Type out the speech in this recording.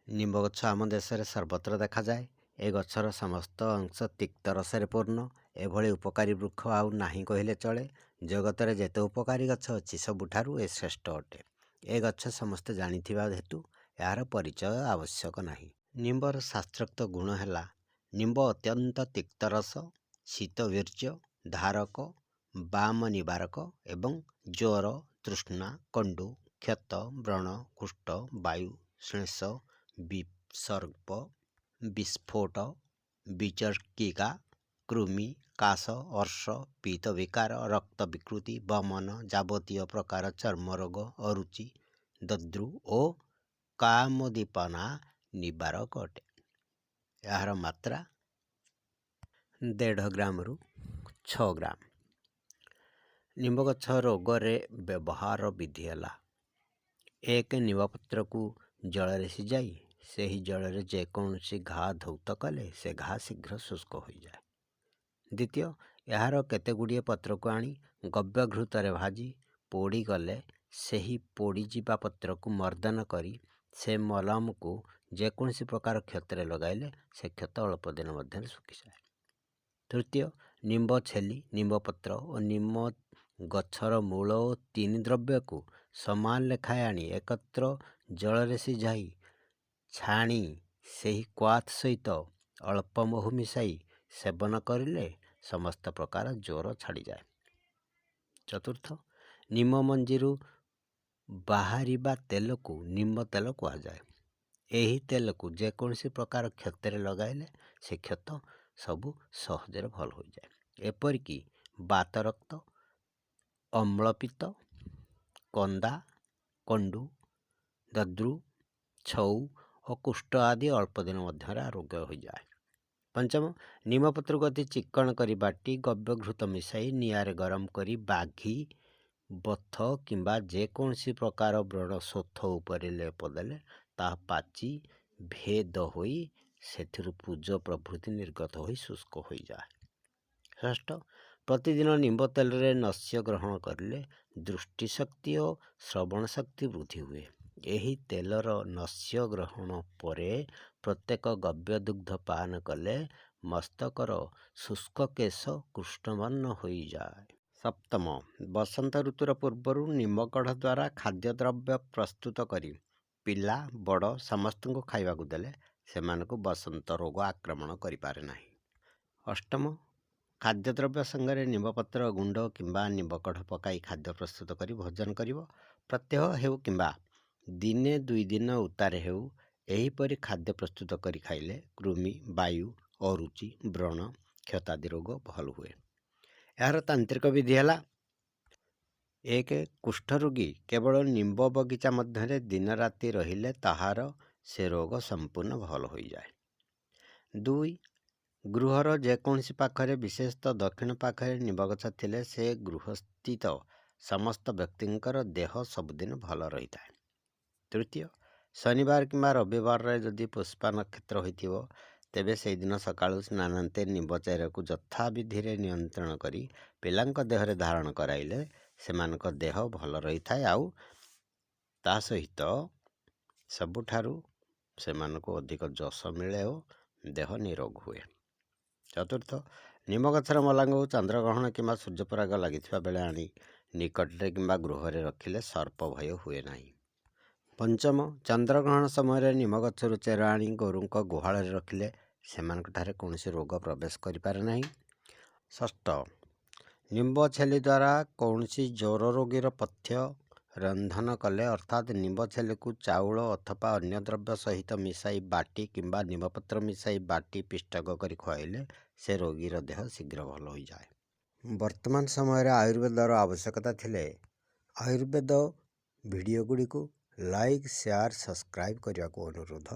ନିମ୍ବ ଗଛ ଆମ ଦେଶରେ ସର୍ବତ୍ର ଦେଖାଯାଏ। ଏ ଗଛର ସମସ୍ତ ଅଂଶ ତିକ୍ତ ରସରେ ପୂର୍ଣ୍ଣ। ଏଭଳି ଉପକାରୀ ବୃକ୍ଷ ଆଉ ନାହିଁ କହିଲେ ଚଳେ। ଜଗତରେ ଯେତେ ଉପକାରୀ ଗଛ ଅଛି, ସବୁଠାରୁ ଏ ଶ୍ରେଷ୍ଠ ଅଟେ। ଏ ଗଛ ସମସ୍ତେ ଜାଣିଥିବା ହେତୁ ଏହାର ପରିଚୟ ଆବଶ୍ୟକ ନାହିଁ। ନିମ୍ବର ଶାସ୍ତ୍ରୋକ୍ତ ଗୁଣ ହେଲା, ନିମ୍ବ ଅତ୍ୟନ୍ତ ତିକ୍ତରସ, ଶୀତବୀର୍ଯ୍ୟ, ଧାରକ, ବାମ ନିବାରକ ଏବଂ ଜ୍ୱର, ତୃଷ୍ଣା, କଣ୍ଡୁ, କ୍ଷତ, ବ୍ରଣ, କୁଷ୍ଠ, ବାୟୁ, ଶ୍ଳେଷ, ବିସର୍ପ, ବିସ୍ଫୋଟ, ବିଚର୍କିକା, କୃମି, କାଶ, ଅର୍ଶ, ପିତ୍ତ ବିକାର, ରକ୍ତ ବିକୃତି, ବମନ, ଯାବତୀୟ ପ୍ରକାର ଚର୍ମରୋଗ, ଅରୁଚି, ଦଦ୍ରୁ ଓ କାମୋଦ୍ଦୀପନା ନିବାରକ ଅଟେ। ଏହାର ମାତ୍ରା 1.5 ଗ୍ରାମରୁ 6 ଗ୍ରାମ। ନିମ୍ବ ଗଛ ରୋଗରେ ବ୍ୟବହାର ବିଧି ହେଲା, 1, ନିମ୍ବପତ୍ରକୁ ଜଳରେ ସିଝାଇ ସେହି ଜଳରେ ଯେକୌଣସି ଘା ଧୌତ କଲେ ସେ ଘା ଶୀଘ୍ର ଶୁଷ୍କ ହୋଇଯାଏ। ଦ୍ୱିତୀୟ, ଏହାର କେତେଗୁଡ଼ିଏ ପତ୍ରକୁ ଆଣି ଗବ୍ୟଘୃତରେ ଭାଜି ପୋଡ଼ିଗଲେ ସେହି ପୋଡ଼ିଯିବା ପତ୍ରକୁ ମର୍ଦ୍ଦନ କରି ସେ ମଲମକୁ ଯେକୌଣସି ପ୍ରକାର କ୍ଷତରେ ଲଗାଇଲେ ସେ କ୍ଷତ ଅଳ୍ପ ଦିନ ମଧ୍ୟରେ ଶୁଖିଯାଏ। ତୃତୀୟ, ନିମ୍ବ ଛେଲି, ନିମ୍ବପତ୍ର ଓ ନିମ୍ବ ଗଛର ମୂଳ ଓ ତିନି ଦ୍ରବ୍ୟକୁ ସମାନ ଲେଖାଏଁ ଆଣି ଏକତ୍ର ଜଳରେ ସିଝାଇ ଛାଣି ସେହି କ୍ୱାଥ ସହିତ ଅଳ୍ପ ମହୁ ମିଶାଇ ସେବନ କରିଲେ ସମସ୍ତ ପ୍ରକାର ଜ୍ୱର ଛାଡ଼ିଯାଏ। ଚତୁର୍ଥ, ନିମ ମଞ୍ଜିରୁ ବାହାରିବା ତେଲକୁ ନିମ୍ବ ତେଲ କୁହାଯାଏ। ଏହି ତେଲକୁ ଯେକୌଣସି ପ୍ରକାର କ୍ଷତରେ ଲଗାଇଲେ ସେ କ୍ଷତ ସବୁ ସହଜରେ ଭଲ ହୋଇଯାଏ। ଏପରିକି ବାତରକ୍ତ, ଅମ୍ଳପିତ୍ତ, କନ୍ଦା, କଣ୍ଡୁ, ଦଦ୍ରୁ, ଛଉ ଓ କୁଷ୍ଠ ଆଦି ଅଳ୍ପ ଦିନ ମଧ୍ୟରେ ଆରୋଗ୍ୟ ହୋଇଯାଏ। ପଞ୍ଚମ, ନିମପତ୍ରକୁ ଅତି ଚିକ୍କଣ କରି ବାଟି ଗବ୍ୟଘୃତ ମିଶାଇ ନିଆଁରେ ଗରମ କରି ବାଘି, ବଥ କିମ୍ବା ଯେକୌଣସି ପ୍ରକାର ବ୍ରଣ ଶୋଥ ଉପରେ ଲେପ ଦେଲେ ତାହା ପାଚି ଭେଦ ହୋଇ ସେଥିରୁ ପୂଜ ପ୍ରଭୃତି ନିର୍ଗତ ହୋଇ ଶୁଷ୍କ ହୋଇଯାଏ। ଷଷ୍ଠ, ପ୍ରତିଦିନ ନିମ୍ବ ତେଲରେ ନସ୍ୟ ଗ୍ରହଣ କରିଲେ ଦୃଷ୍ଟିଶକ୍ତି ଓ ଶ୍ରବଣ ଶକ୍ତି ବୃଦ୍ଧି ହୁଏ। ଏହି ତେଲର ନସ୍ୟ ଗ୍ରହଣ ପରେ ପ୍ରତ୍ୟେକ ଗବ୍ୟ ଦୁଗ୍ଧ ପାନ କଲେ ମସ୍ତକର ଶୁଷ୍କ କେଶ କୃଷ୍ଣବର୍ଣ୍ଣ ହୋଇଯାଏ। ସପ୍ତମ, ବସନ୍ତ ଋତୁର ପୂର୍ବରୁ ନିମ୍ବକଢ଼ ଦ୍ୱାରା ଖାଦ୍ୟଦ୍ରବ୍ୟ ପ୍ରସ୍ତୁତ କରି ପିଲା ବଡ଼ ସମସ୍ତଙ୍କୁ ଖାଇବାକୁ ଦେଲେ ସେମାନଙ୍କୁ ବସନ୍ତ ରୋଗ ଆକ୍ରମଣ କରିପାରେ ନାହିଁ। ଅଷ୍ଟମ, ଖାଦ୍ୟଦ୍ରବ୍ୟ ସାଙ୍ଗରେ ନିମ୍ବପତ୍ର ଗୁଣ୍ଡ କିମ୍ବା ନିମ୍ବକଢ଼ ପକାଇ ଖାଦ୍ୟ ପ୍ରସ୍ତୁତ କରି ଭୋଜନ କରିବ। ପ୍ରତ୍ୟହ ହେଉ କିମ୍ବା ଦିନେ ଦୁଇ ଦିନ ଉତ୍ତାରେ ହେଉ, ଏହିପରି ଖାଦ୍ୟ ପ୍ରସ୍ତୁତ କରି ଖାଇଲେ କୃମି, ବାୟୁ, ଅରୁଚି, ବ୍ରଣ, କ୍ଷତାଦି ରୋଗ ଭଲ ହୁଏ। ଏହାର ତାନ୍ତ୍ରିକ ବିଧି ହେଲା, 1, କୁଷ୍ଠରୋଗୀ କେବଳ ନିମ୍ବ ବଗିଚା ମଧ୍ୟରେ ଦିନ ରାତି ରହିଲେ ତାହାର ସେ ରୋଗ ସମ୍ପୂର୍ଣ୍ଣ ଭଲ ହୋଇଯାଏ। 2, ଗୃହର ଯେକୌଣସି ପାଖରେ, ବିଶେଷତଃ ଦକ୍ଷିଣ ପାଖରେ ନିମ୍ବ ଗଛ ଥିଲେ ସେ ଗୃହସ୍ଥିତ ସମସ୍ତ ବ୍ୟକ୍ତିଙ୍କର ଦେହ ସବୁଦିନ ଭଲ ରହିଥାଏ। ତୃତୀୟ, ଶନିବାର କିମ୍ବା ରବିବାରରେ ଯଦି ପୁଷ୍ପା ନକ୍ଷତ୍ର ହୋଇଥିବ, ତେବେ ସେଇଦିନ ସକାଳୁ ସ୍ନାନାନ୍ତେ ନିମ୍ବ ଚେରକୁ ଯଥାବିଧିରେ ନିୟନ୍ତ୍ରଣ କରି ପିଲାଙ୍କ ଦେହରେ ଧାରଣ କରାଇଲେ ସେମାନଙ୍କ ଦେହ ଭଲ ରହିଥାଏ, ଆଉ ତା ସହିତ ସବୁଠାରୁ ସେମାନଙ୍କୁ ଅଧିକ ଯଶ ମିଳେ ଓ ଦେହ ନିରୋଗ ହୁଏ। ଚତୁର୍ଥ, ନିମ ଗଛର ମଲାଙ୍ଗକୁ ଚନ୍ଦ୍ରଗ୍ରହଣ କିମ୍ବା ସୂର୍ଯ୍ୟପରାଗ ଲାଗିଥିବା ବେଳେ ଆଣି ନିକଟରେ କିମ୍ବା ଗୃହରେ ରଖିଲେ ସର୍ପ ଭୟ ହୁଏ ନାହିଁ। ପଞ୍ଚମ, ଚନ୍ଦ୍ରଗ୍ରହଣ ସମୟରେ ନିମ ଗଛରୁ ଚେର ଆଣି ଗୋରୁଙ୍କ ଗୁହାଳରେ ରଖିଲେ ସେମାନଙ୍କଠାରେ କୌଣସି ରୋଗ ପ୍ରବେଶ କରିପାରେ ନାହିଁ। ଷଷ୍ଠ, ନିମ୍ବ ଛେଲି ଦ୍ୱାରା କୌଣସି ଜ୍ୱର ରୋଗୀର ପଥ୍ୟ ରନ୍ଧନ କଲେ, ଅର୍ଥାତ୍ ନିମ୍ବ ଛେଲିକୁ ଚାଉଳ ଅଥବା ଅନ୍ୟ ଦ୍ରବ୍ୟ ସହିତ ମିଶାଇ ବାଟି କିମ୍ବା ନିମ୍ବପତ୍ର ମିଶାଇ ବାଟି ପିଷ୍ଟକ କରି ଖୁଆଇଲେ ସେ ରୋଗୀର ଦେହ ଶୀଘ୍ର ଭଲ ହୋଇଯାଏ। ବର୍ତ୍ତମାନ ସମୟରେ ଆୟୁର୍ବେଦର ଆବଶ୍ୟକତା ଥିଲେ ଆୟୁର୍ବେଦ ଭିଡ଼ିଓ ଗୁଡ଼ିକୁ ଲାଇକ୍, ସେୟାର, ସବସ୍କ୍ରାଇବ୍ କରିବାକୁ ଅନୁରୋଧ।